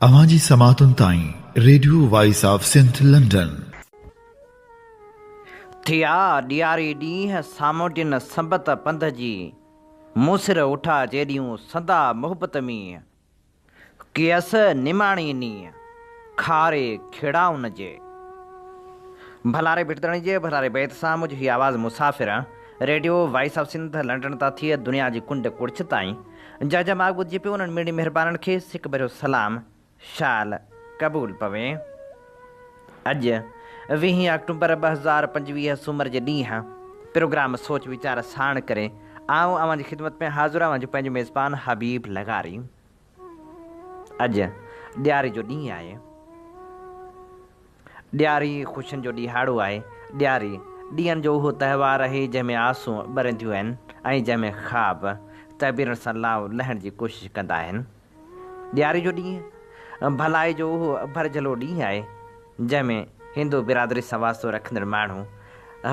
اوهان جي سماعتن تائين radio voice of Sindh London. ٿيا ڏياري ڏينهن سامونڊين سنبت پنڌ جي، مون سر اٺا جيڏيون سندا محبت مينهن، ڪيس نماڻي نينهن، کاري کيڙائن جي. ڀلاري ڀٽدڻي جي ڀلاري بيت سان منهنجو هي آواز مسافر radio voice of Sindh London تان ٿي دنيا جي ڪنڊ ڪڙڇ تائين جا جا ماڳ ٻڌجي پيو انهن مڙني مهربانن کي سڪ ڀريو سلام شال قبول پوي. اڄ ويهين آڪٽومبر 2025 سومر جي ڏينهن پروگرام سوچ ويچار ساڻ ڪري آئون اوهان جي خدمت ۾ حاضر اوهان جو پنهنجو ميزبان حبيب لغاري. اڄ ڏياري جو ڏينهن آهي. ڏياري خوشين جو ڏيهاڙو آهي. ڏياري ڏينهن جو اهو تهوار آهي جنهن ۾ آسون ٻرنديون آهن ۽ جنهن ۾ خواب تعبيرن سان لائون لهڻ جي ڪوشش ڪندا آهن. ڏياري جو ڏينهن ڀلائي جو اهو ڀرجهلو ڏينهن آهي جنهن ۾ هندو برادري سان واسطو رکندڙ ماڻهو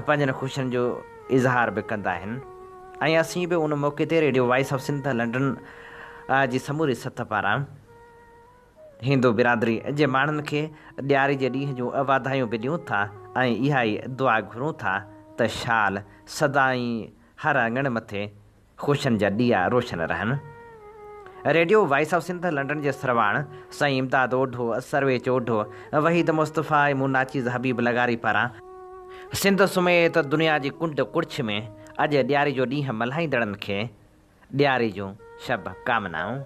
پنهنجن خوشين جو اظهار به ڪندا آهن ۽ اسين به ان موقعي تي radio voice of Sindh London جي سموري سٿ پاران هندو برادري جي ماڻهن کي ڏياري جي ڏينهن جون واڌايون به ڏيون ٿا ۽ اها ئي دعا گهرون ٿا ته شال سدائين هر اڱڻ مٿي خوشين جا ڏيئا روشن رهن. Radio voice of Sindh London جي سرواڻ سائين امداد اوڍو، سرويچ اوڍو، وحيد مصطفيٰ ۽ مون ناچيز حبيب لغاري پاران سنڌ سميت دنيا جي ڪنڊ ڪڙڇ ۾ اڄ ڏياري جو ڏينهن ملهائيندڙن کي ڏياري جون شڀ ڪامنائون.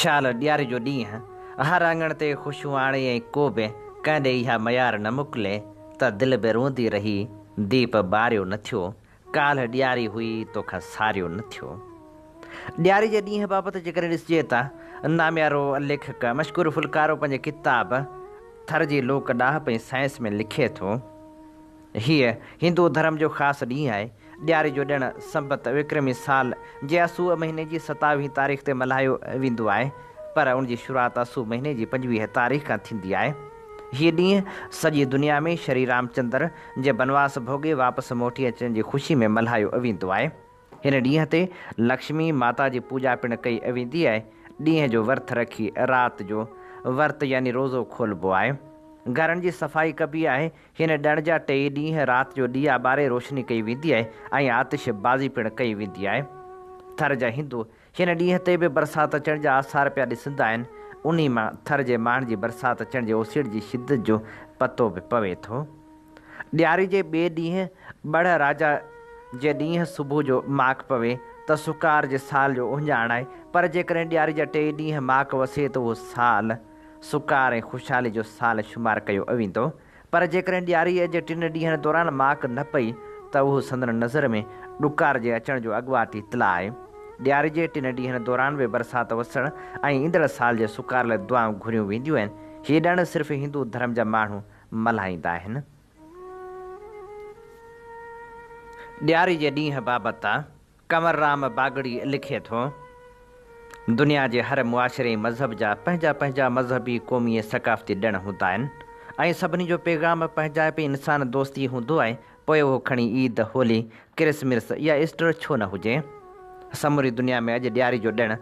شال ڏياري جو ڏينهن هر اڱڻ تي خوشيون آڻي ۽ ڪو به ڪنهن ڏي اها ميار نه موڪلي ته دل به روئندي رهي، ديپ ٻاريو نه ٿيو، ڪالهه ڏياري هئي توکان ساريو نه ٿيو. ڏياري جي ڏينهن بابت جيڪڏهن ڏسجي ته ناميارو ليکڪ مشڪور ڦلڪارو پنهنجي ڪتاب ٿر جي لوڪ ڏاهپ ۽ سائنس ۾ لکي ٿو. هيء هندو ڌرم جو خاص ڏينهن آهي. ڏياري جو ڏڻ سنبت وڪرمي سال جي اسوء مهيني جي ستاويهين تاريخ تي ملهايو ويندو آهي، پر ان جي شروعات اسو مهيني جي پنجويهه تاريخ کان ٿيندي آهي. هيء ڏينهن سڄي دنيا ۾ شري رامچندر جي بنواس ڀوڳي واپس موٽي اچڻ جي خوشي ۾ ملهايو ويندو آهي. هن ڏينهن تي لڪشمي ماتا جي پوڄا پڻ ڪئي ويندي آهي. ڏينهن جو ورت رکي رات جو ورت يعني روزو کولبو آهي. گهرن جي صفائي ڪبي آهي. هن ڏڻ جا ٽيئي ڏينهن رات جو ڏيئا ٻاري روشني ڪئي ويندي آهي ۽ آتش بازي پڻ ڪئي ويندي آهي. ٿر جا هندو هن ڏينهن تي به برسات اچڻ جا آثار پيا ڏسندا آهن. انهي مان ٿر جي ماڻهن جي برسات اچڻ جي اوسيڙ جي شدت جو پتو به پوي ٿو. ڏياري جي ٻئي ڏينهن ٻڙهه راجا جي ڏينهن صبح جو ماڪ پوي ته سڪار جي سال جو اهڃاڻ آهي، پر جيڪڏهن ڏياري جا ٽيئي ڏينهن ماڪ وسي ته اهو سال سڪار ۽ خوشحالي جو سال شمار ڪيو ويندو، پر جيڪڏهن ڏياريء جي ٽن ڏينهن دوران ماڪ نه پئي ته اهو سندن نظر ۾ ڏڪار جي اچڻ جو اڳواٽ اطلاع آهي. ڏياري جي ٽن ڏينهن دوران به برسات وسڻ ۽ ايندڙ سال جي سڪار لاء دعائون گهريون وينديون آهن. هي ڏڻ صرف هندو ڌرم جا ماڻهو ملهائيندا آهن. ڏياري جي ڏينهن بابت ڪنور رام باگڙي لکي ٿو، دنيا جي هر معاشري ۽ مذهب جا پنهنجا پنهنجا مذهبي، قومي ۽ ثقافتي ڏڻ هوندا آهن ۽ سڀني جو پيغام پنهنجائپ ۽ انسان دوستي هوندو آهي، پوء اهو کڻي عيد، هولي، ڪرسمرس يا ايسٽر ڇو نه هجي. سموري دنيا ۾ اڄ ڏياري جو ڏڻ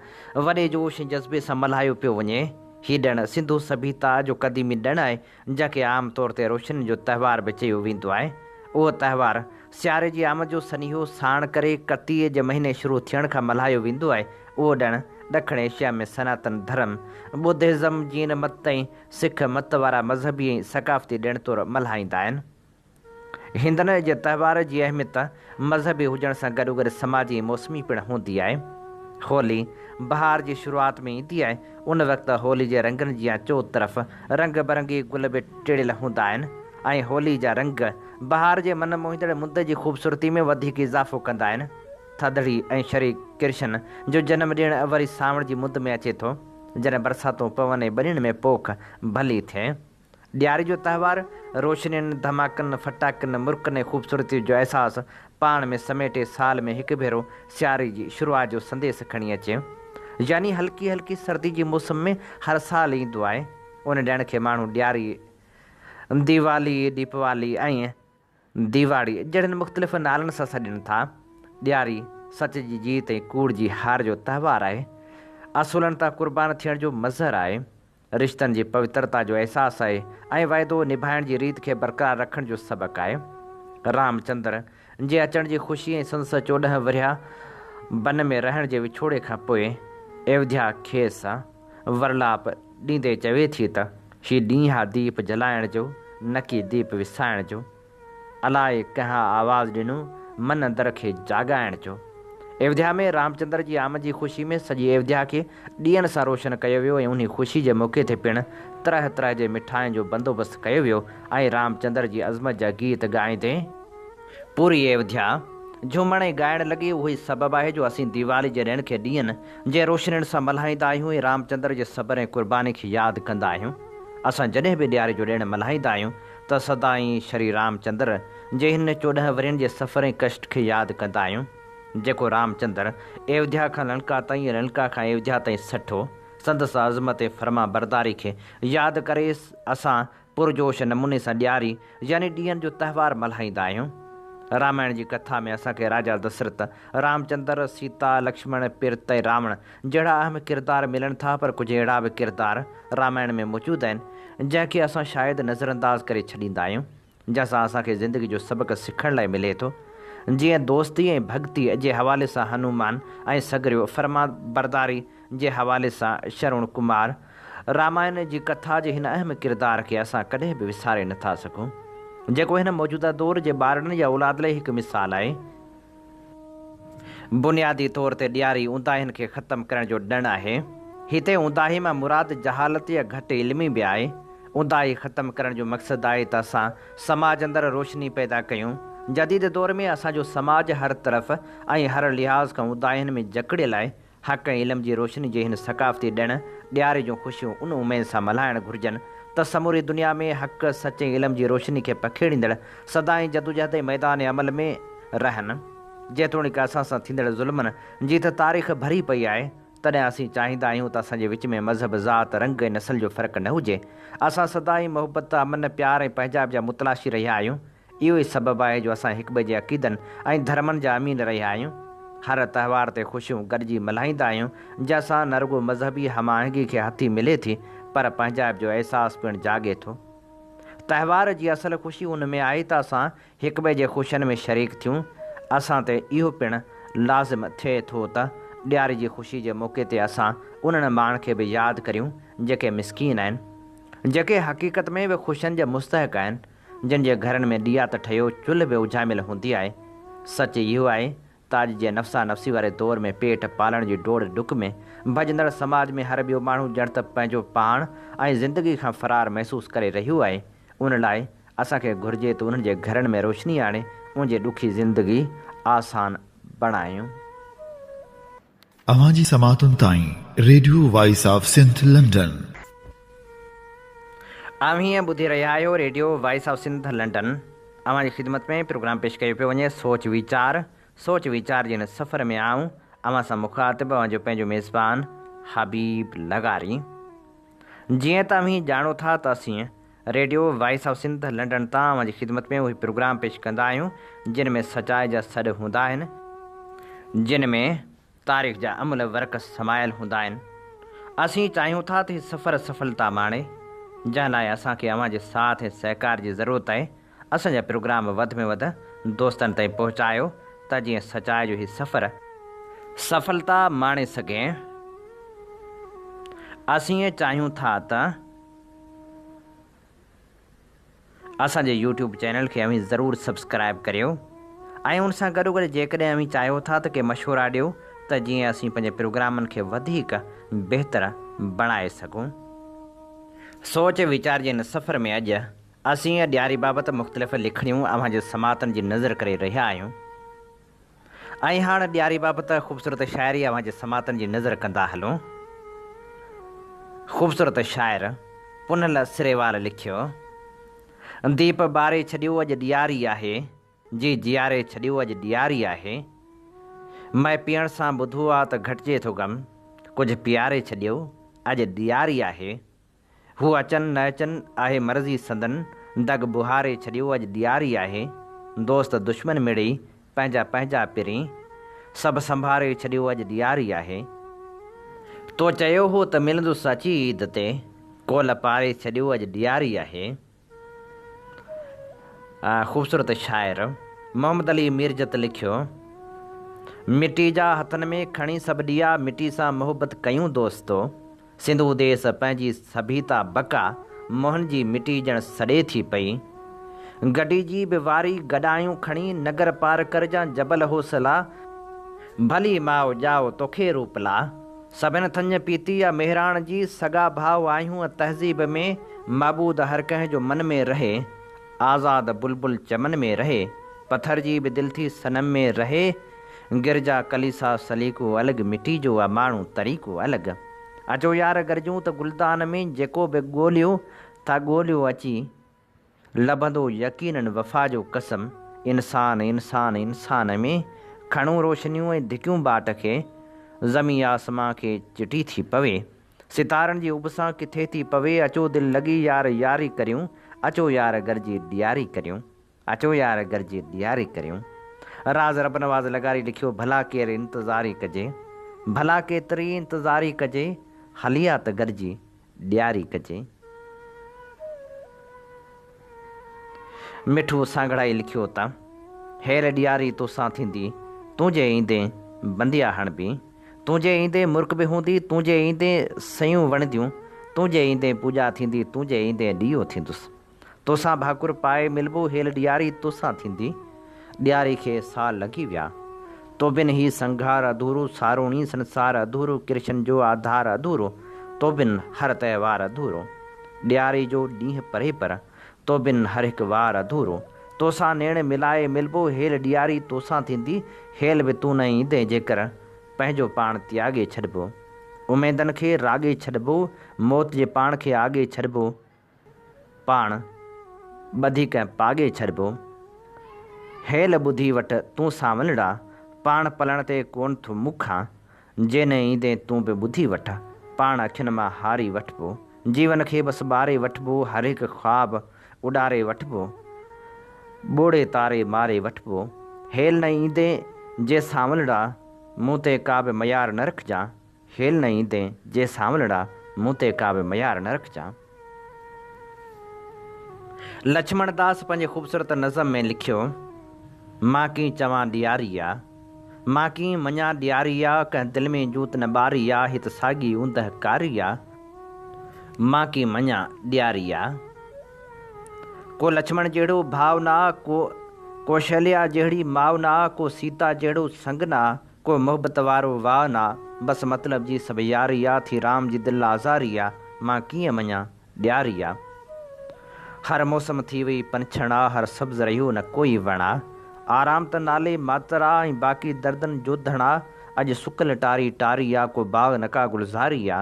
وڏي جوش ۽ جذبي سان ملهايو پيو وڃي. هي ڏڻ سنڌو سڀيتا جو قديمي ڏڻ آهي، جنهن کي عام طور تي روشنين جو تهوار به چيو ويندو آهي. اهو تهوار سياري جي آمد جو سنيهو ساڻ ڪري ڪتيء جي مهيني شروع ٿيڻ کان ملهايو ويندو آهي. اهو ڏڻ ڏکڻ ايشيا ۾ سناتن ڌرم، ٻڌزم، جين مت ۽ سک مت وارا مذهبي ۽ ثقافتي ڏڻ طور ملهائيندا آهن. هندن جي تهوار جي اهميت مذهبي هجڻ سان گڏوگڏ سماجي ۽ موسمي پڻ هوندي آهي. هولي بهار جي شروعات ۾ ايندي آهي. ان وقت هولي جي رنگن جيان چوطرف رنگ برنگي گل به ٽڙيل هوندا آهن ۽ هولي جا رنگ بهار جي من موهيندڙ مند جي خوبصورتي ۾ وڌيڪ اضافو ڪندا آهن. ٿڌڙي ۽ شري ڪرشن جو جنم ڏڻ وري سانوڻ جي مند ۾ اچي ٿو، جڏهن برساتون پون ۽ ٻنين ۾ پوک ڀلي ٿئي. ڏياري جو تهوار روشنين، ڌماڪن، ڦٽاڪن، مرڪن ۽ خوبصورتيء جو احساس پاڻ ۾ سميٽي سال ۾ هڪ ڀيرو سياري جي شروعات جو سنديس کڻي اچي. يعني هلڪي هلڪي سردي جي موسم ۾ هر سال ايندو آهي. ان ڏڻ کي ماڻهو ڏياري، ديوالي، ڏيپوالي ۽. ديواڙي جهڙن مختلف نالن سان سڏين ٿا. ڏياري سچ جي جيت ۽ ڪوڙ جي هار جو تهوار آهي. اصولن تان قربان ٿيڻ جو مظهر آهي، رشتن جي پوترتا جو احساس آهي ۽ وعدو نڀائڻ جي ريت کي برقرار رکڻ جو سبق آهي. رام چندر جي اچڻ جي خوشي ۽ سندس 14 ورهيه بن ۾ رهڻ جي وڇوڙي کان پوء ايوڌيا کيس ورلاپ ڏيندي چوي ٿي ته، هي ڏينهن آ ديپ جلائڻ جو، نڪي ديپ وسائڻ جو. الائي ڪنهن آواز ڏنو، من اندر کي جاڳائڻ جو. ايوڌيا ۾ رامچندر جي آمد جي خوشي ۾ سڄي ايوڌيا کي ڏيئن سان روشن ڪيو ويو ۽ انهي خوشي جي موقعي تي پڻ طرح طرح جي مٺاين جو بندوبست ڪيو ويو ۽ رامچندر جي عظمت جا گيت ڳائيندي پوري ايوڌيا جهومڻ ۽ ڳائڻ لڳي. اهو ئي سبب آهي جو اسين ديوالي جي ڏڻ کي ڏيئن جي روشنين سان ملهائيندا آهيون ۽ رامچندر جي صبر ۽ قرباني کي ياد ڪندا آهيون. اسان جڏهن به ڏياري جو ڏڻ ملهائيندا آهيون ته سدائين شري رام چندر جي هن 14 ورهين جي سفر ۽ ڪشٽ کي ياد ڪندا آهيون، جيڪو رام چندر ايوڌيا کان لنڪا تائين ۽ لنڪا کان ايوڌيا تائين سٺو، سندس عظمت ۽ فرمانبرداري کي ياد ڪري اسان پرجوش نموني سان ڏياري يعني ڏيئن جو تهوار ملهائيندا آهيون. رامائڻ جي ڪٿا ۾ اسان کي راجا دسرت، رام چندر، سيتا، لڪشمڻ، پرت ۽ راوڻ جهڙا اهم ڪردار ملن ٿا پر ڪجهه اهڙا به ڪردار رامائڻ ۾ موجود آهن جنهن کي اسان شايد نظرانداز ڪري ڇڏيندا آهيون جنهن سان اسان کي زندگي جو سبق سکڻ لاء ملي ٿو جيئن دوستي ۽ ڀڳتي جي حوالي سان هنومان ۽ سگريو، فرمانبرداري جي حوالي سان شروڻ ڪمار. رامائڻ جي ڪٿا جي هن اهم ڪردار کي اسان ڪڏهن به وساري نٿا سگهون جيڪو هن موجوده دور جي ٻارڙن يا اولاد لاء هڪ مثال آهي. بنيادي طور تي ڏياري اونداهين کي ختم ڪرڻ جو ڏڻ آهي. هتي اونداهي مان مراد جهالت يا گهٽ علمي به آهي. اونداهي ختم ڪرڻ جو مقصد آهي ته اسان سماج اندر روشني پيدا ڪيون. جديد دور ۾ اسان جو سماج هر طرف ۽ هر لحاظ کان اونداهين ۾ جڪڙيل آهي. حق ۽ علم جي روشني جي هن ثقافتي ڏڻ ڏياري جون خوشيون ان اميد سان ملهائڻ گهرجن ته سموري دنيا ۾ حق، سچ ۽ علم جي روشني کي پکيڙيندڙ سدائين جدوجهد ۽ ميدان عمل ۾ رهن. جيتوڻيڪ اسان سان ٿيندڙ ظلمن جي ته تاريخ ڀري پئي آهي، تڏهن اسين چاهيندا آهيون ته اسان جي وچ ۾ مذهب، ذات، رنگ ۽ نسل جو فرق نه هجي. اسان سدائين محبت، امن، پيار ۽ پنهنجائپ جا متلاشي رهيا آهيون. اهو ئي سبب آهي جو اسان هڪٻئي جي عقيدن ۽ ڌرمن جا امين رهيا آهيون. هر تهوار تي خوشيون گڏجي ملهائيندا آهيون، جنهن سان نه رڳو مذهبي هم آهنگي کي هٿي ملي ٿي، پر پنهنجائپ جو احساس پڻ جاڳي ٿو. تهوار جي اصل خوشي ان ۾ آهي ته اسان هڪٻئي جي خوشين ۾ شريڪ ٿيون. اسان تي اهو پڻ لازم ٿئي ٿو ته ڏياري جي خوشي جي موقعي تي اسان انهن ماڻهن کي به ياد ڪريون، جيڪي مسڪين آهن، جيڪي حقيقت ۾ به خوشين جا مستحق آهن. جن جي گهرن ۾ ڏيئا ته ٺهيو چلهه به اجهاميل هوندي آهي. سچ اهو آهي ته اڄ جي نفسا نفسي واري دور ۾ پيٽ پالڻ جي ڊوڙ ڊڪ ۾ ڀڄندڙ سماج ۾ هر ٻيو ماڻهو ڄڻ ته پنهنجو پاڻ ۽ زندگي کان فرار محسوس ڪري رهيو آهي. ان لاء اسان کي گهرجي ته انهن جي گهرن ۾ روشني آڻي ان جي ڏکي زندگي آسان بڻايون. اوهان جي سماعتن تائين radio voice of Sindh London. اوهين ٻڌي رهيا آهيو radio voice of Sindh London. اوهان جي خدمت ۾ پروگرام پيش ڪيو پيو وڃي سوچ ويچار. سوچ ويچار جي هن سفر ۾ آئون اوهان سان مخاطب اوهان جو پنهنجو ميزبان حبيب لغاري. جيئن ته اوهين ڄاڻو ٿا ته اسين radio voice of Sindh London تان اوهان جي خدمت ۾ اهي پروگرام پيش ڪندا آهيون جن ۾ سچائي جا سڏ هوندا آهن، جن ۾ تاريخ جا املهه ورق سمايل هوندا آهن. اسين چاهيون ٿا ته هي سفر سڦلتا ماڻي، جنهن لاء اسان کي اوهان جي ساٿ ۽ سهڪار جي ضرورت آهي. اسان جا پروگرام وڌ ۾ وڌ دوستن تائين پهچايو ته جيئن سچائي جو هي سفر سڦلتا ماڻي سگهي. اسين چاهيون ٿا ته. اسان جي يوٽيوب چينل کي اوهين ضرور سبسڪرائب ڪريو ۽ ان سان گڏوگڏ جيڪڏهن اوهين چاهيو ٿا ته ڪي مشورا ڏيو ته جيئن اسين پنهنجي پروگرامن کي وڌيڪ بهتر بڻائي سگهون. سوچ ويچار جي هن سفر ۾ اڄ اسين ڏياري بابت مختلف لکڻيون اوهان جي سماعتن جي نذر ڪري رهيا آهيون. ۽ هاڻ ڏياري بابت خوبصورت شاعري اوهان جي سماعتن جي نذر ڪندا هلون. خوبصورت شاعر پنهل سريوال لکيو، ديپ ٻاري ڇڏيو اڄ ڏياري آهي، جي جياري ڇڏيو اڄ ڏياري آهي. مئي پيئڻ سان ٻڌو آ ته گهٽجي ٿو غم، ڪجهه پياري ڇڏيو اڄ ڏياري آهي. هو اچن نه اچن آهي مرضي سندن، دڳ ٻوهاري ڇڏيو اڄ ڏياري آهي، دوست دشمن مڙئي پنهنجا پنهنجا پرين، سڀ سنڀاري ڇڏيو اڄ ڏياري آهي. تو چيو هو ته ملندس اچي عيد تي، ڪول پاري ڇڏيو اڄ ڏياري آهي. خوبصورت شاعر محمد علي ميرجت لکيو، مٽي جا هٿن ۾ کڻي سڀ ڏيئا مٽي سان محبت ڪيون دوستو، سنڌو ديس پنهنجي سڀيتا بقا موهن جي مٽي ڄڻ سڏي ٿي پئي. گڏيجي به واري گڏايون کڻي نگر پارڪر جا جبل حوصلا ڀلي ماء ڄائو توکي روپلا. سڀن ٿڃ پيتي آ مهراڻ جي سڳا ڀاء آهيون تهذيب ۾ معبود هر ڪنهن جو من ۾ رهي آزاد بلبل چمن ۾ رهي پٿر جي به دل ٿي صنم ۾ رهي گرجا ڪليسا سليقو الڳ مٽي جو آ ماڻهو طريقو الڳ اچو يار گڏجون ته گلدان ۾ جيڪو به ڳوليو ٿا ڳوليو اچي لڀندو يقينن وفا جو قسم انسان انسان انسان ۾ کڻون روشنيون ۽ ڌڪيون ٻاٽ کي زمين آسمان کي چٽي ٿي پوي ستارن جي اڀ سان ڪٿي ٿي پوي اچو دل لڳي يار ياري ڪريون اچو يار گڏجي ڏياري ڪريون اچو يار گڏجي ڏياري ڪريون راز ربنواز لغاري لکيو ڀلا ڪير انتظاري ڪجي ڀلا ڪيتري انتظاري ڪجي هلي آ ته گڏجي ڏياري ڪجي. مٺو سانگهڙائي لکيو ته هيل ڏياري توسان ٿيندي، تون جي ايندين بنديا هڻبي، تون جي ايندين مرڪ به هوندي، تون جي ايندين سيون وڻنديون، تون جي ايندين پوڄا ٿيندي، تون جي ايندين ڏيئو ٿيندس. توسان ڀاڪر پائي ملبو هيل ڏياري توسان ٿيندي، ڏياري کي سال لڳي ويا. تو بن هي سنگهار اڌورو، ساروڻي سنسار اڌورو، ڪرشن جو آڌار اڌورو، تو بن هر تهوار اڌورو. ڏياري جو ڏينهن پري پر، تو بن هر هڪ وار اڌورو. توسان نيڻ ملائي ملبو هيل ڏياري توسان ٿيندي، هيل به تون نه ايندين جيڪر، پنهنجو پاڻ تياڳي ڇڏبو. اميدن کي راڳي ڇڏبو، موت جي پاڻ کي آڳي ڇڏبو. پاڻ ٻڌي ڪنهن پاڳي ڇڏبو. هيل ٻڌي وٺ تون سانولڙا، پاڻ پلڻ تي ڪونه ٿو مون کان. جي نه ايندين تون به ٻڌي وٺ، پاڻ اکين مان هاري وٺبو. جيون کي بس ٻاري وٺبو، هر هڪ خواب اڏاري وٺبو. ٻوڙي تاري ماري وٺبو. هيل نه ايندين جي سانولڙا، مون تي ڪا به ميار نه رکجان. هيل نه ايندين جي سانولڙا، مون تي ڪا به ميار نه رکجان. لڇمڻ داس پنهنجي خوبصورت نظم ۾ لکيو، مان ڪيئن چوان ڏياري آ، مان ڪيئن مڃان ڏياري آ، ڪنهن دل ۾ جوت نه ٻاري آ، هت ساڳي اوندهه ڪاري آ، مان ڪيئن مڃان ڏياري آ. ڪو لڇمڻ جهڙو ڀاء نه آ، ڪو ڪوشليا جهڙي ماء نه آ، ڪو سيتا جهڙو سنگ نه آ، ڪو محبت وارو واء نه آ، بس مطلب جي سڀ ياري آ، ٿي رام جي دل آزاري آ، مان ڪيئن مڃان ڏياري آ. هر موسم ٿي وئي پنڇڻ آ، هر سبز رهيو نه ڪوئي وڻ آ. آرام ته نالي ماتر آ ۽ باقي دردن جو ڌڻ آ، اڄ سڪل ٽاري ٽاري آ، ڪو باغ نه ڪا گلزاري آ،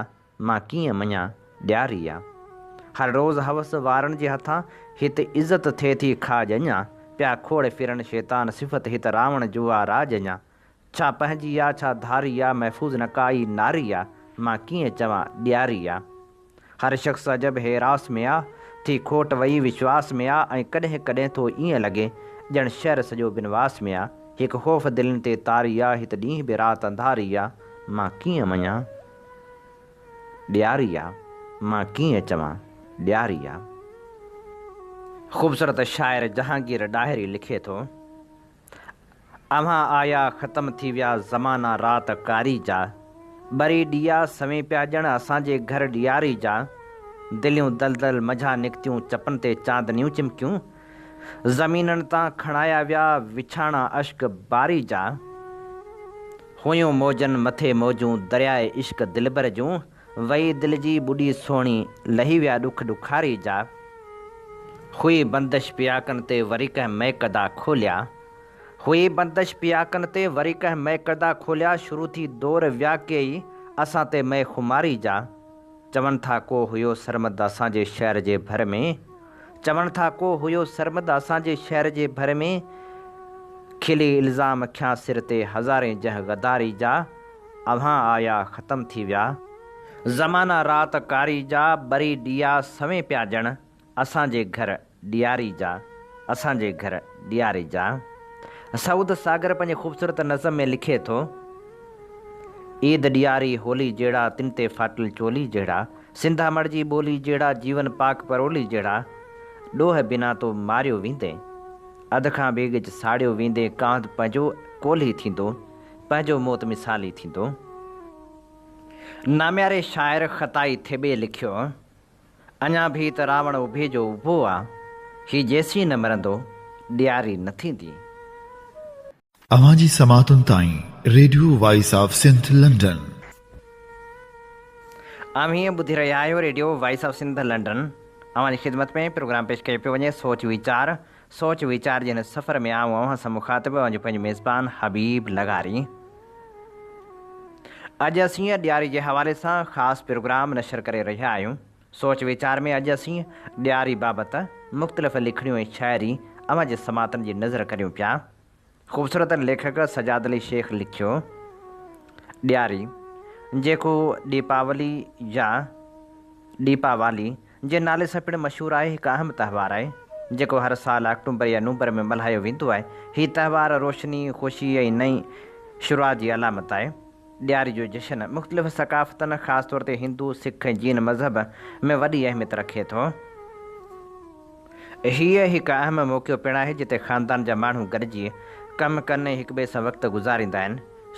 مان ڪيئن مڃان ڏياري آ. هر روز هوس وارن جي هٿان هت عزت ٿئي ٿي کاڄ اڃا، پيا کوڙ ڦرن شيطان صفت هت راوڻ جو آ راڄ اڃا. ڇا پنهنجي آ ڇا ڌاري آ محفوظ نه ڪائي ناري آ، مان ڪيئن چوان ڏياري آ. هر شخص عجب حيراس ۾ آ، ٿي کوٽ وئي وشواس ۾ آ ۽ ڪڏهن ڪڏهن ٿو ايئن لڳي ڄڻ شهر سڄو بنواس ۾ آ. هڪ خوف دلين تي طاري آ هت ڏينهن به رات انڌاري آ، مان ڪيئن مڃان. ڏياري آ، مان ڪيئن چوان ڏياري آ. خوبصورت شاعر جهانگير ڏاهري لکي ٿو، اوهان آيا ختم ٿي ويا زمانا رات ڪاري جا، ٻري ڏيئا سوين پيا ڄڻ اسان جي گهر ڏياري جا، دليون دلدل منجهان نڪتيون چپن تي چاندنيون چمڪيون، زمينن تان کڻايا ويا وڇاڻا اشڪ باري جا. هيون موجن مٿي موجون درياء عشق دلبر جون، وئي دل جي ٻڏي سهڻي لهي ويا ڏک ڏکاري جا. هئي بندش پياڪن تي وري ڪنهن مئڪدا کوليا. هئي بندش پياڪن تي وري ڪنهن مئڪدا کوليا شروع ٿي دور ويا ڪيئي اسان تي مئي خماري جا. چون ٿا ڪو هيو سرمد اسان جي شهر جي ڀر ۾. چون ٿا ڪو هيو سرمد اسان جي شهر جي ڀر ۾. کلي الزام کيان سر تي هزارين جنهن غداري جا. اوهان آيا ختم ٿي ويا. زمانا رات ڪاري جا ٻري ڏيئا سوين پيا ڄڻ اسان جي گهر ڏياري جا اسان جي گهر ڏياري جا. سعود ساگر پنهنجي خوبصورت نظم ۾ لکي ٿو. عيد ڏياري هولي جهڙا، تن تي ڦاٽل چولي جهڙا، سنڌ امڙ جي ٻولي جهڙا، جيون پاڪ پرولي جهڙا، ڏوهه بنا تو ماريو ويندين، اڌ کان به ڳچ ساڙيو ويندين، ڪانڌ پنهنجو ڪولهي ٿيندو، پنهنجو موت مثالي ٿيندو. نامياري شاعر خطائي ٿيٻي لکيو. اڃا ڀي ته راوڻ اڀي جو اڀو آ، هي جيسين نه مرندو، ڏياري نه ٿيندي. اوهان جي سماعتن تائين radio voice of Sindh London. اوهين ٻڌي رهيا آهيو radio voice of Sindh London. اوهان جي خدمت ۾ پروگرام پيش ڪيو پيو وڃي سوچ ويچار. سوچ ويچار جي هن سفر ۾ آئون اوهان سان مخاطب اوهان جو پنهنجو ميزبان حبيب لغاري. اڄ اسين ڏياري جي حوالي سان خاص پروگرام نشر ڪري رهيا آهيون. سوچ ويچار ۾ اڄ اسين ڏياري بابت مختلف لکڻيون ۽ شاعري اوهان جي سماعتن جي نذر ڪريون پيا. خوبصورت ليکڪ سجاد علي شيخ لکيو، ڏياري، جيڪو ڏيپاولي يا ڏيپاوالي جي نالي سان پڻ مشهور آهي، هڪ اهم تهوار آهي، جيڪو هر سال آڪٽومبر يا نومبر ۾ ملهايو ويندو آهي. هي تهوار روشني، خوشي ۽ نئين شروعات جي علامت آهي. ڏياري جو جشن مختلف ثقافتن، خاص طور تي هندو، سک ۽ جين مذهب ۾ وڏي اهميت رکي ٿو. هيء هڪ اهم موقعو پڻ آهي، جتي خاندان جا ماڻهو گڏجي ڪم ڪن ۽ هڪٻئي سان وقت گذاريندا آهن.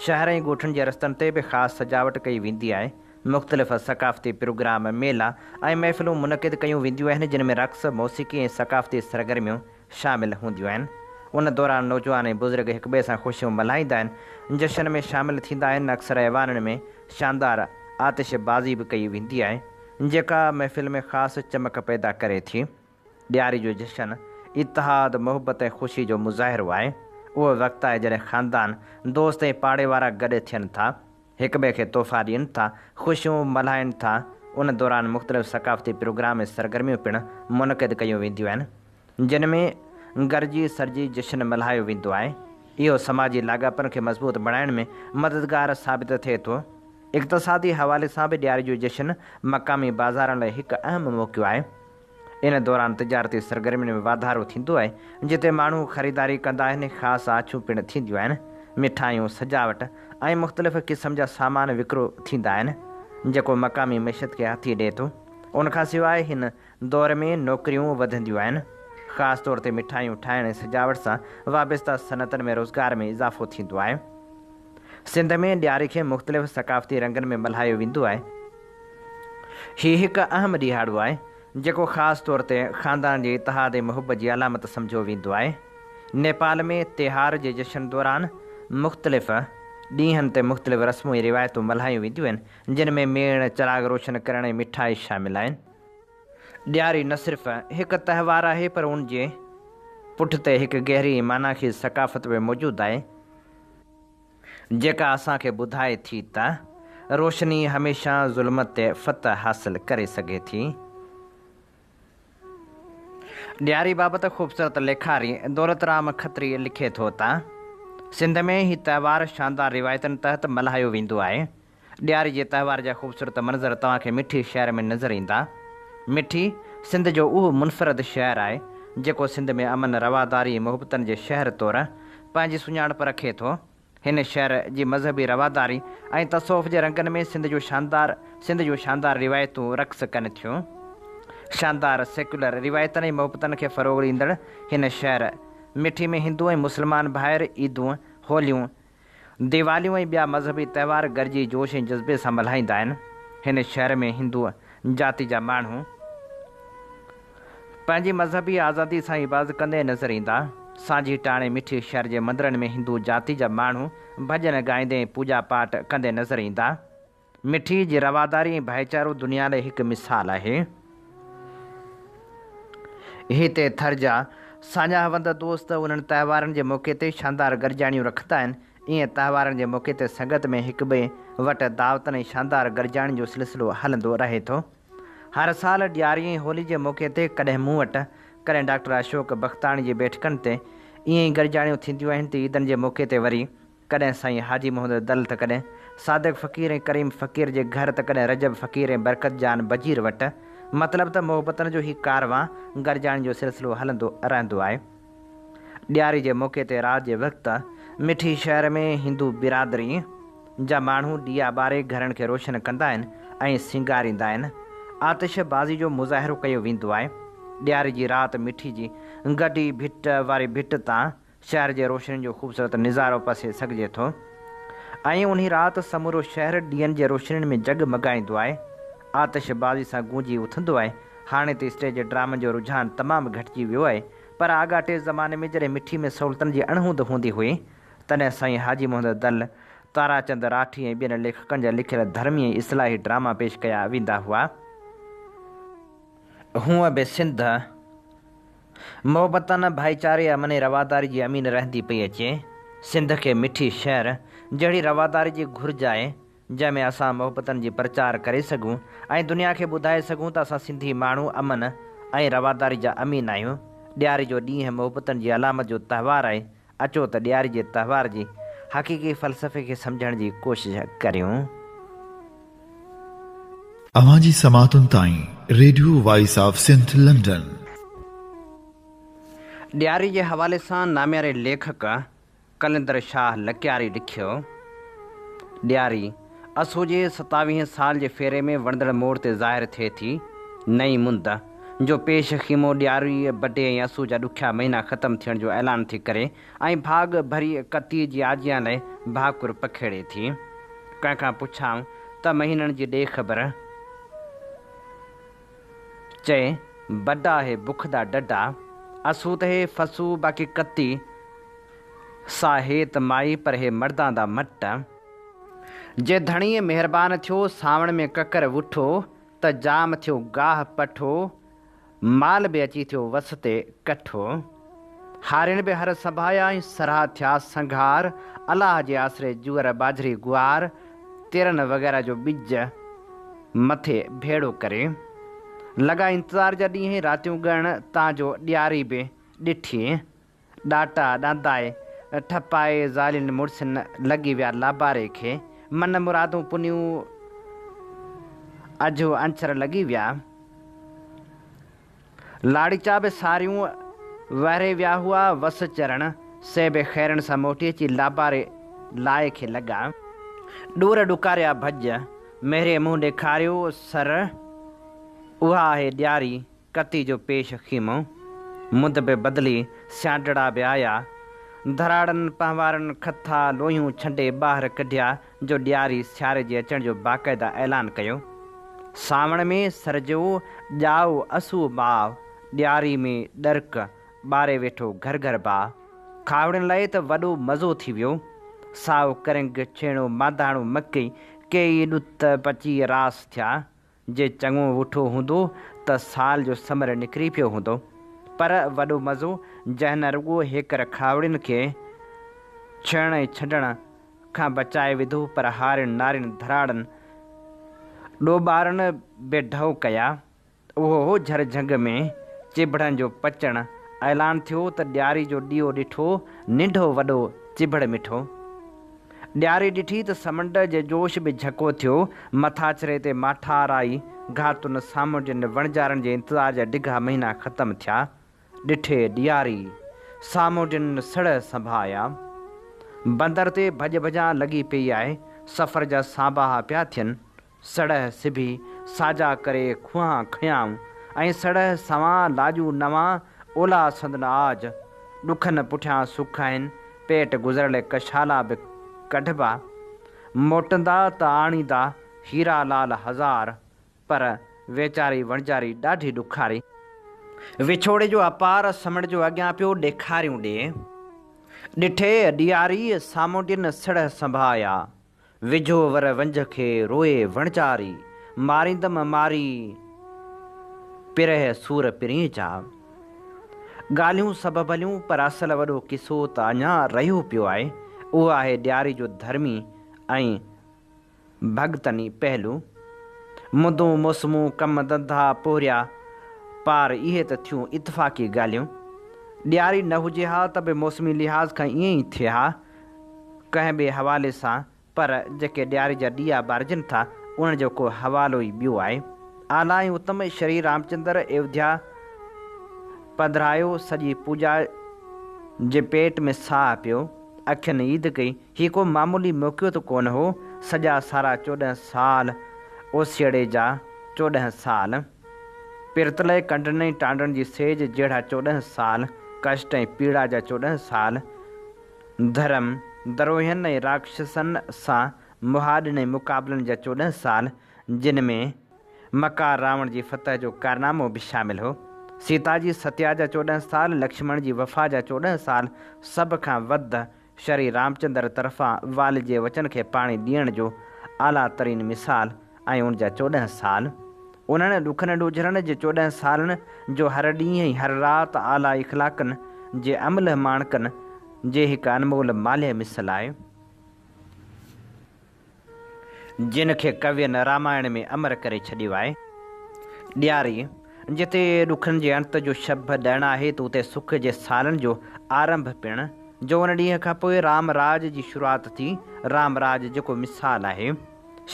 شهر ۽ ڳوٺن جي رستن تي به خاص سجاوٽ ڪئي ويندي آهي. مختلف ثقافتي پروگرام، ميلا ۽ محفلون منعقد ڪيون وينديون آهن، جن ۾ رقص، موسيقي ۽ ثقافتي سرگرميون شامل هونديون آهن. ان دوران نوجوان ۽ بزرگ هڪٻئي سان خوشيون ملهائيندا آهن، جشن ۾ شامل ٿيندا آهن. اڪثر ايوانن ۾ شاندار آتش بازي به ڪئي ويندي آهي، جيڪا محفل ۾ خاص چمڪ پيدا ڪري ٿي. ڏياري جو جشن اتحاد، محبت ۽ خوشي جو مظاهرو آهي. اهو وقت آهي جڏهن خاندان، دوست ۽ پاڙي وارا گڏ ٿين ٿا، هڪٻئي کي تحفا ڏين ٿا، خوشيون ملهائين ٿا. ان دوران مختلف ثقافتي پروگرام ۽ سرگرميون پڻ منعقد ڪيون وينديون آهن، جن ۾ گڏجي سڏجي جشن ملهايو ويندو آهي. اهو سماجي لاڳاپن کي مضبوط بڻائڻ ۾ مددگار ثابت ٿئي ٿو. اقتصادي حوالي سان به ڏياري جو جشن مقامي بازارن لاء هڪ اهم موقعو آهي. ان دوران تجارتي سرگرمين ۾ واڌارو ٿيندو آهي، جتي ماڻهو خريداري ڪندا آهن ۽ خاص آڇون پڻ ٿينديون آهن. مٺايون، سجاوٽ ۽ مختلف قسم جا سامان وڪرو ٿيندا آهن، جيڪو مقامي معيشت کي هٿي ڏئي ٿو. ان کان سواء هن دور ۾ نوڪريون وڌنديون آهن، خاص طور تي مٺايون ٺاهڻ ۽ سجاوٽ سان وابسته صنعتن ۾ روزگار ۾ اضافو ٿيندو آهي. سنڌ ۾ ڏياري کي مختلف ثقافتي رنگن ۾ ملهايو ويندو آهي. هي هڪ اهم ڏهاڙو آهي، جيڪو خاص طور تي خاندان جي اتحاد ۽ محبت جي علامت سمجهيو ويندو آهي. نيپال ۾ تهار جي جشن دوران مختلف ڏينهن تي مختلف رسمون ۽ روايتون ملهايون وينديون آهن، جن ۾ ميڻ، چراغ روشن ڪرڻ ۽ مٺائي شامل آهن. ڏياري نه صرف هڪ تهوار آهي، پر ان جي پٺتي هڪ گهري ۽ معنيٰ خيز ثقافت به موجود آهي. جيڪا اسان کي ٻڌائي ٿي ته روشني هميشه ظلمت تي فتح حاصل ڪري سگهي ٿي. ڏياري بابت خوبصورت ليکاري دولت رام کتري لکي ٿو ته، سنڌ ۾ هي تهوار شاندار روايتن تحت ملهايو ويندو آهي. ڏياري جي تهوار جا خوبصورت منظر توهان کي مٺي شهر ۾ نظر ايندا. مٺي سنڌ جو اهو منفرد شهر آهي، جيڪو سنڌ ۾ امن، رواداري ۽ محبتن جي شهر طور پنهنجي سڃاڻپ رکي ٿو. هن شهر جي مذهبي رواداري ۽ تصوف جي رنگن ۾ سنڌ جو شاندار سنڌ جون شاندار روايتون رقص ڪن ٿيون. شاندار سيڪيولر روايتن ۽ محبتن کي فروغ ڏيندڙ هن شهر مٺي ۾ هندو ۽ مسلمان ڀائر عيدون، هوليون، ديواليون ۽ ٻيا مذهبي تهوار گڏجي جوش ۽ جذبي سان ملهائيندا آهن. هن شهر ۾ هندو جاتي جا ماڻهو پنهنجي مذهبي آزادي سان عبادت ڪندي نظر ايندا. سانجهي ٽاڻي مٺي شهر جي مندرن ۾ هندو جاتي جا ماڻهو ڀڄن ڳائيندي ۽ پوڄا پاٽ ڪندي نظر ايندا. مٺي جي رواداري ۽ ڀائيچارو دنيا لاء هڪ مثال آهي. هتي ٿر جا ساڃاهه وند دوست انهن تهوارن جي موقعي تي شاندار گڏجاڻيون رکندا آهن. ائين تهوارن جي موقعي تي سنگت ۾ هڪٻئي وٽ دعوتن ۽ شاندار گڏجاڻين جو سلسلو هلندو رهي ٿو. هر سال ڏياري ۽ هولي جي موقعي تي ڪڏهن مون وٽ، ڪڏهن ڊاڪٽر اشوڪ بختاڻي جي بيٺڪن تي ائين ئي گڏجاڻيون ٿينديون آهن ته عيدن جي موقعي تي وري ڪڏهن سائين حاجي محمد دل ته ڪڏهن صادق فقير ۽ ڪريم فقير جي گهر ته ڪڏهن رجب فقير ۽ برڪت جان بجير وٽ. مطلب ته محبتن جو هي ڪاروان گڏجاڻين جو سلسلو هلندو رهندو آهي. ڏياري جي موقعي تي رات جي وقت مٺي شهر ۾ هندو برادري جا ماڻهو ڏيئا ٻاري گهرن کي روشن ڪندا آهن ۽ سينگاريندا آهن. آتش بازي جو مظاهرو ڪيو ويندو آهي. ڏياري جي رات مٺي جي گڊي ڀٽ واري ڀٽ تان شهر جي روشنين جو خوبصورت نظارو پسي سگهجي ٿو ۽ انهي رات سمورو شهر ڏيئن جي روشنين ۾ جڳ مڳائيندو آهي. آتش بازي سان گونجي اٿندو آهي. هاڻي ته اسٽيج ڊرامن جو رجحان تمام گهٽجي ويو آهي پر آڳاٽي زماني ۾ جڏهن مٺي ۾ سهولتن جي اڻهوند هوندي هئي تڏهن سائين حاجي محمد دل، تارا چند راٺي ۽ ٻين ليکڪن جا لکيل ڌرمي ۽ اصلاحي ڊراما پيش ڪيا ويندا هئا. هونء به سنڌ محبتن، ڀائيچاري، امن ۽ رواداري جي امين رهندي پئي اچي. سنڌ کي مٺي شهر جهڙي رواداري جي گهرج آهي، جنهن ۾ اسان محبتن جي پرچار ڪري سگهون ۽ دنيا کي ٻڌائي سگهون ته اسان سنڌي ماڻهو امن ۽ رواداري جا امين آهيون. ڏياري جو ڏينهن محبتن جي علامت جو تهوار آهي. اچو ته ڏياري جي تهوار جي حقيقي فلسفي کي سمجهڻ جي ڪوشش ڪريون. اوهان جي سماعتن تائين radio voice of Sindh London. ڏياري جي حوالي سان نامياري ليکڪ قلندر شاهه لڪياري لکيو، ڏياري، اسو جي ستاويهين سال جي ڦيري ۾ وڻندڙ موڙ تي ظاهر ٿئي ٿي. نئين مند، جو پيش خيمو ڏياريء، بڊي ۽ اسو جا ڏکيا مهينا ختم ٿيڻ جو اعلان ٿي ڪري ۽ ڀاڳ ڀري ڪتيء جي آجيان لئه ڀاڪر پکيڙي ٿي. ڪنهن کان پڇان ته مهينن جي ڏي خبر. چئي، بڊا هي بک دا ڊڊا، اسو ته هي فسو باقي ڪتي، سا هي ته مائي پر هي مردان دا مٽ. جي ڌڻيء مهربان ٿيو، سانوڻ ۾ ڪڪر وٺو، ته جام ٿيو گاهه پٺو، مال به اچي ٿيو وس تي ڪٺو. هارين به هر سنڀايا ۽ سرها ٿيا سنگهار، الله جي آسري جوئر ٻاجهري گوار، تيرن وغيره جو ٻج مٿي ڀيڙو ڪري. لڳا انتظار جا ڏينهن ۽ راتيون ڳڻڻ، تان جو ڏياري به ڏٺي. ڏاٽا ڏاندائي، ٺپائي زالين مڙسين لڳي ويا لاباري کي، من مرادون پنيون اجهو انڇر لڳي ويا. لاڙيچا به ساريون وهري ويا هئا وس چرڻ، سي به خيرن سان موٽي اچي لاباري لائي کي لڳا. ڏور ڏڪاريا ڀڄ، مهري منهن ڏيکاريو سر، اها آهي ڏياري، ڪتي جو پيش خيمو، مند به بدلي، سيانڊڙا به آيا. ڌراڙن پنهوارن کٿا لوهيون ڇنڊي ٻاهر ڪڍيا جو ڏياري سياري جي اچڻ جو باقاعده اعلان ڪيو. سانوڻ ۾ سرجيو ڄائو اسو ماء، ڏياري ۾ ڏرڪ ٻاري ويٺو گهر گهر باء. کاهوڙين لاء ته وڏو مزو ٿي ويو. سائو ڪرنگ، ڇيڻو، مانڌاڻو، مڪئي، ڪيئي ڏت پچي راس ٿيا. جي چڱو وٺو هوندو ته سال جو ثمر نڪري پيو هوندو. پر وڏو مزو جنهن نه رڳو هيڪر کاهوڙين کي ڇهڻ ۽ ڇنڊڻ کان بچائي وڌو پر هارين نارين ڌراڙن ڏوٻارن به ڍؤ ڪيا. اهو هو جھر جھنگ ۾ چڀڙن جو پچڻ. اعلان ٿيو ته ڏياري جو ڏيئو ڏٺو ننڍو وڏو چڀڙ مٺو. ڏياري ڏٺي ته سمنڊ جي جوش به جهڪو ٿيو. مٿاڇري تي ماٺار آئي. گهاتن، سامونڊين، وڻجارن جي انتظار جا ڊگها مهينا ختم ٿيا. ڏٺي ڏياري، سامونڊين سڙهه سنڀايا. بندر تي ڀڄ ڀڄان لڳي پيئي آهي. سفر جا سانباها پيا ٿين. سڙهه سبي، ساجا ڪري کوهان کنيائون ۽ سڙهه سوان لاڄون نوان اولا سندن آج. ڏکن پٺيان سک آهن، پيٽ گذر لئه ڪشالا به ڪڍبا. موٽندا ته آڻيندا هيرا لال هزار، پر ويچاري وڻجاري ڏاڍي ڏکاري. وڇوڙي جو اپار سمنڊ جو اڳيان پيو ڏيکاريون ڏي. ڏٺي ڏياري سامونڊين سڙهه سنڀايا. وجهو ور ونجهه کي روئي وڻجاري، ماريندم ماري پرهه سور پرينء جا. ڳالهيون سڀ ڀليون پر اصل وڏو قصو ته اڃا رهيو پيو آهي، اهو آهي ڏياري جو ڌرمي ۽ ڀڳتني پهلو. مندون، موسمون، ڪم ڌنڌا، پورهيا، پار اهي ته ٿيون اتفاقي ڳالهيون. ڏياري نه هجي ها ته به موسمي لحاظ کان ائين ئي ٿئي ها. ڪنهن ٻئي حوالي سان پر جيڪي ڏياري جا ڏيئا ٻارجن ٿا انهن جو ڪو حوالو ئي ٻيو آهي. اعليٰ ۽ اتم شري رامچندر ايوڌيا پڌرايو سڄي پوڄا جي پيٽ ۾ ساهه پيو، اکين عيد ڪئي، هي ڪو معمولي موقعو ته ڪونه هو، سڄا سارا 14 سال، اوسيئڙي جا 14 سال، پرتلئي ڪنڊن ۽ ٽانڊن جي سيج جهڙا 14 سال، ڪشٽ ۽ پيڙا جا 14 سال، ڌرم، دروهين ۽ راڪشسن سان مهاڏن ۽ مقابلن جا 14 سال، جن ۾ مڪار راوڻ جي فتح جو ڪارنامو به شامل هو. سيتا جي ستيا جا 14 سال، لڪشمڻ جي وفا جا 14 سال، سڀ کان وڌ شري رامچندر طرفان والي جي وچن کي پاڻي ڏيڻ جو اعليٰ ترين مثال ۽ ان جا 14 سال. انهن ڏکن ڏوجهرن جي 14 سالن جو هر ڏينهن ۽ هر رات اعليٰ اخلاقن جي املهه ماڻڪن جي هڪ انمول مالهي مثل آهي. جن کي ڪوين رامائڻ ۾ امر ڪري ڇڏيو آهي. ڏياري، جتي ڏکن جي انت جو شڀ ڏڻ آهي ته اتي سک جي سالن جو آرنڀ پڻ، جو ان ڏينهن کان پوء رام راڄ جي شروعات ٿي، رام راڄ جيڪو مثال آهي.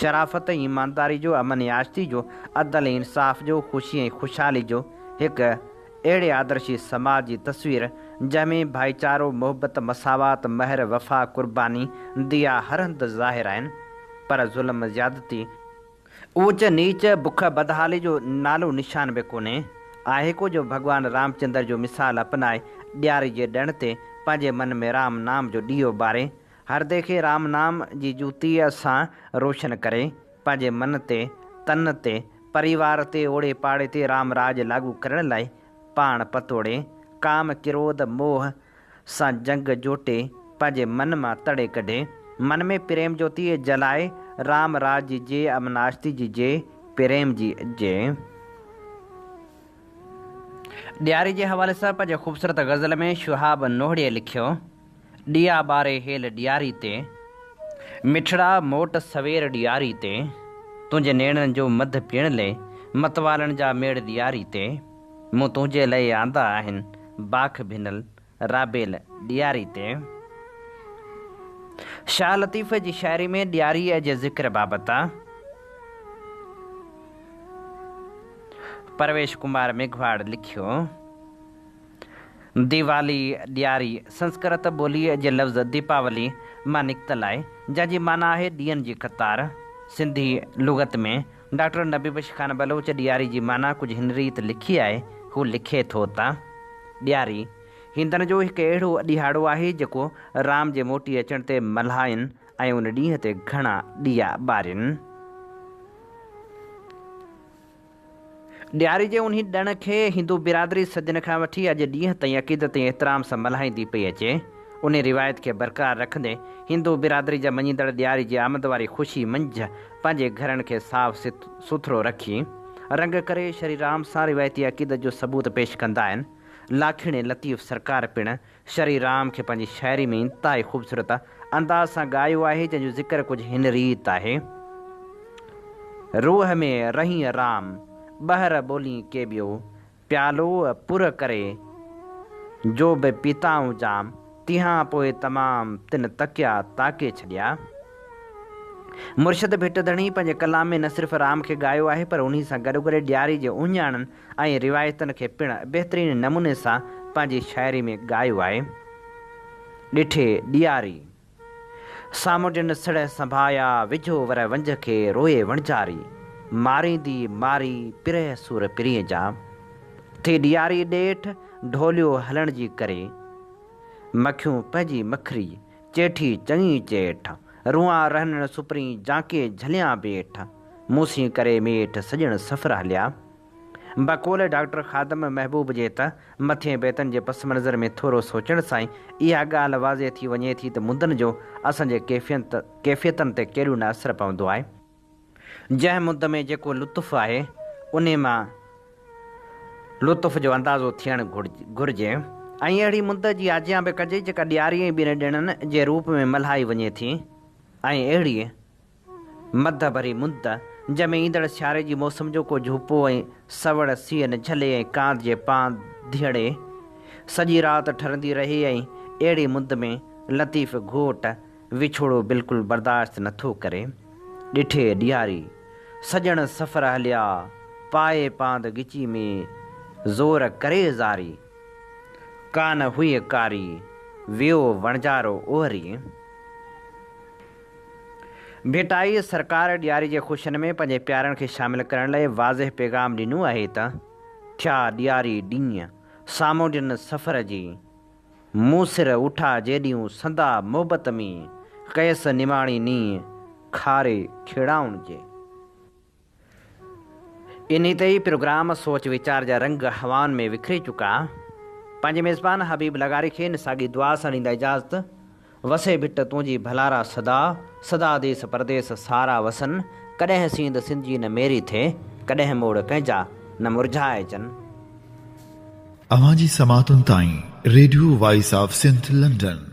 شرافت ۽ ايمانداري جو، امن ۽ آشتي جو، عدل ۽ انصاف جو، خوشي ۽ خوشحالي جو هڪ اهڙي آدرشي سماج جي تصوير جنهن ۾ ڀائيچارو، محبت، مساوات، مهر، وفا، قرباني، ديا هر هنڌ ظاهر آهن پر ظلم، زيادتي، اوچ نيچ، بک، بدحالي جو نالو نشان به ڪونهي. آهي ڪو جو ڀڳوان رامچندر جو مثال اپنائي ڏياري جي ڏڻ تي پنهنجي من ۾ رام نام جو ڏيئو ٻاري، هردي کي رام نام جي جوتيء سان روشن ڪري، پنهنجي من تي، تن تي، پريوار تي، اوڙي پاڙي تي رام راڄ لاڳو ڪرڻ لاء پاڻ پتوڙي، ڪام، ڪروڌ، موهه سان جنگ جوٽي، پنهنجي من مان تڙي ڪڍي، من ۾ پريم جوتي جلائي، رام راڄ جي جي، امن آشتي جي جي، پريم جي جي. ڏياري جي حوالي سان پنهنجي خوبصورت غزل ۾ شهاب نوهڙيء لکيو. ڏيئا ٻاري هيل ڏياري تي. مٺڙا موٽ سوير ڏياري تي. تنهنجي نيڻن جو مڌ پيئڻ لئي. متوالن جا ميڙ ڏياري تي. مون تنهنجي لئي آندا آهن. باک ڀنل رابيل ڏياري تي. شاهه لطيف جي شاعري ۾ ڏياريء جي ذڪر بابت پرويش ڪمار ميگهواڙ لکيو. ديوالي، ڏياري، سنسڪرت ٻوليء جي لفظ ديپاولي مان نڪتل آهي، جنهن جي معنيٰ آهي ڏيئن جي قطار. سنڌي لغت ۾ ڊاڪٽر نبي بخش خان بلوچ ڏياري جي معنيٰ ڪجهه هن ريت لکي آهي، هو لکي ٿو ته، ڏياري، هندن جو هڪ اهڙو ڏهاڙو آهي، جيڪو رام جي موٽي اچڻ تي ملهائين ۽ ان ڏينهن تي گهڻا ڏيئا ٻارين. ڏياري جي انهي ڏڻ کي هندو برادري صدين کان وٺي اڄ ڏينهن تائين عقيدت ۽ احترام سان ملهائيندي پئي اچي. انهي روايت کي برقرار رکندي هندو برادري جا مڃيندڙ ڏياري جي آمد واري خوشي منجهه پنهنجي گهرن کي صاف سٿرو رکي رنگ ڪري شري رام سان روايتي عقيدت جو ثبوت پيش ڪندا آهن. لاکيڻي لطيف سرڪار پڻ شري رام کي پنهنجي شاعري ۾ انتهائي خوبصورت انداز سان ڳايو آهي جنهن جو ذڪر ڪجهه هن ريت آهي. روح ۾ رهين رام، ٻهر ٻولين ڪي ٻيو، پيالو پر ڪري، جو به پيتائون جام، تنهان پوء تمام، تن تڪيا تاڪي ڇڏيا. مرشد ڀٽ ڌڻي پنهنجي ڪلام ۾ نه صرف رام کي ڳايو آهي پر انهي سان گڏوگڏ ڏياري جي اهڃاڻن ۽ روايتن کي پڻ بهترين نموني سان پنهنجي شاعري ۾ ڳايو آهي. ڏٺي ڏياري. سامونڊين سڙهه سنڀايا، وجهو ور ونجهه کي روئي وڻجاري. ماريندي ماري، پرهه سور پرينء جا. ٿي ڏياري ڏيٺ، ڍوليو هلڻ جي ڪري. مکيون پنهنجي مکري، چيٺي چڱي چيٺ، روئان رهنڻ سپرين، جانڪي جهليان بيٺ، مون سين ڪري ميٺ، سڄڻ سفر هليا. بقول ڊاڪٽر خادم محبوب جي ته، مٿين بيتن جي پس منظر ۾ ٿورو سوچڻ سان ئي اها ڳالهه واضح ٿي وڃي ٿي ته مندن جو اسان جي ڪيفيتن تي ڪيڏو نه اثر پوندو آهي. جنهن مند ۾ جيڪو لطف آهي، انهي مان لطف جو اندازو ٿيڻ گهرجي ۽ اهڙي مند جي آجيان به ڪجي جيڪا ڏياري ۽ ٻين ڏڻن جي روپ ۾ ملهائي وڃي ٿي ۽ اهڙي مڌ ڀري مند جنهن ۾ ايندڙ سياري جي موسم جو ڪو جهوپو ۽ سوڙ سيء نه جهلي ۽ ڪانڌ جي پانڌيئڙي سڄي رات ٺرندي رهي ۽ اهڙي مند ۾ لطيف گهوٽ وڇوڙو بلڪل برداشت نه ٿو ڪري. ڏٺي ڏياري، سڄڻ سفر هليا، پائي پاند ڳچي ۾، زور ڪري زاري. ڪانه هئي ڪاري، ويو وڻجارو اوهري. ڀٽائي سرڪار ڏياري جي خوشين ۾ پنهنجي پيارن کي شامل ڪرڻ لئه واضح پيغام ڏنو آهي ته، ٿيا ڏياري ڏينهن، سامونڊين سفر جي، مون سر اٺا جيڏيون سندا محبت مينهن، ڪيس نماڻي نينهن، کاري کيڙائن جي. انهي تي ئي پروگرام سوچ ويچار جا رنگ هوائن ۾ وکري چڪا. پنهنجي ميزبان حبيب لغاري کي ان ساڳي دعا سان ڏيندا اجازت، وسي ڀٽ تنهنجي ڀلارا سدا، سدا ديس پرديس سارا وسن، ڪڏهن سينڌ سنڌ جي نه ميري ٿئي، ڪڏهن موڙ ڪنهن جا نه مرجهائجن. اوهان جي سماعتن تائين radio voice of Sindh London.